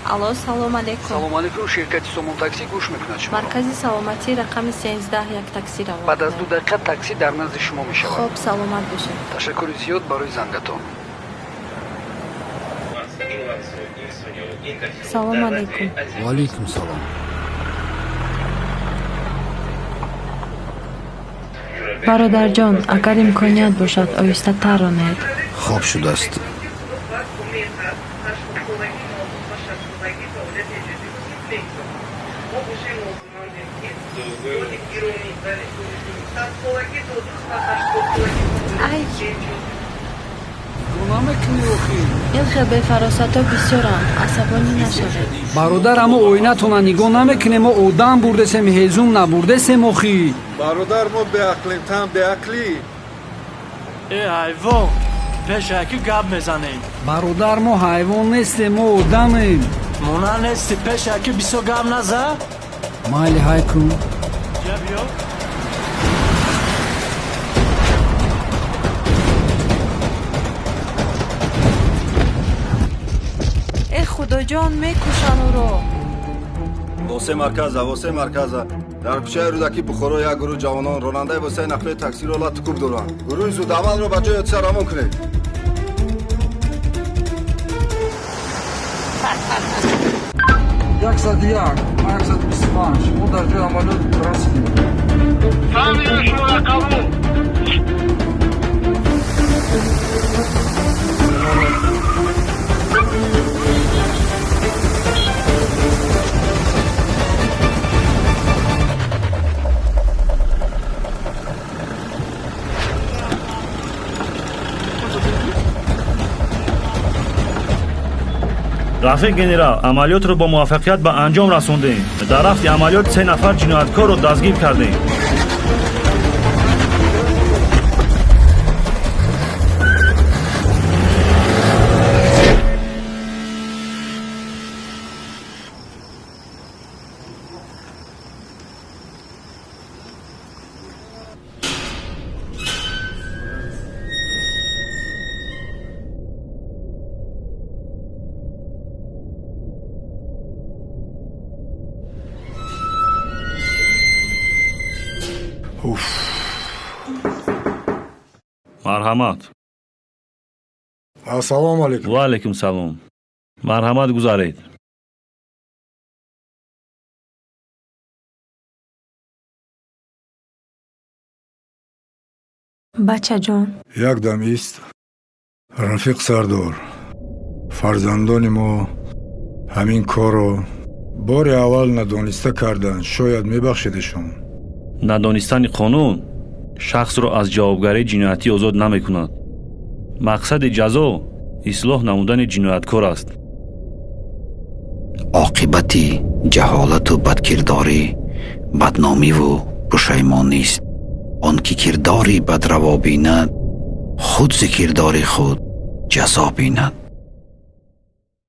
Алло, салом алейкум. Салом алейкум, ширкати Сомон Такси гӯш мекунад шуморо. Маркази саломатӣ рақами 13 як такси равон Баъд аз кунед. 2 дақиқа такси дар назди шумо мешавад. Хоб, саломат бошед. Ташаккури зиёд барои зангатон. Салом алейкум. Ваалайкум салом. Бародарҷон, агар имконият бошад, оҳистатар ронед. Хоб шудааст. Ай! Нигоҳ намекунӣ охӣ? Ин хел бефаросатҳо бисёранд, асабонӣ нашавед. Бародар, аммо оинатона нигоҳ намекунем, мо одам бурдесем, ҳезум набурдесем охӣ. Бародар, мо беақлем, тан беақлӣ. Э, ҳайвон, пешаки гап мезанем. Бародар, мо ҳайвон нестем, мо одамем. Мона нести, пешаки бисёр гап наза. Майли, ҳай кун. Ҷа, биё. Э, худоҷон, мекушан ӯро. Восе марказа, восе марказа. Дар кӯчаи Рӯдакӣ, Бухоро, як гурӯҳ ҷавонон ронандаи воситаи нақлиёти таксиро лату кӯб доранд. Гурӯҳи зудамалро ба ҷои ҳодиса равон кунед. 101, 125, мо дар ҷои амалиёт расидем. Фамилияшонро қабул. Рафиқ генерал, амалиётро бо муваффақият ба анҷом расондем. Дар рафти амалиёт се нафар ҷинояткорро дастгир кардем. Марҳамат. Ассалому алайкум. Ва алайкум салом, марҳамат, гузаред. Бачаҷон. Як дам ист, рафиқ сардор. Фарзандони мо ҳамин корро бори аввал надониста карданд, шояд мебахшедашон. Надонистани қонун шахсро аз ҷавобгарии ҷиноятӣ озод намекунад. Мақсади ҷазо ислоҳ намудани ҷинояткор аст. Оқибати ҷаҳолату бадкирдорӣ бадномиву пушаймонист. Он ки кирдори бадраво бинад, худ зи кирдори худ ҷазо бинад.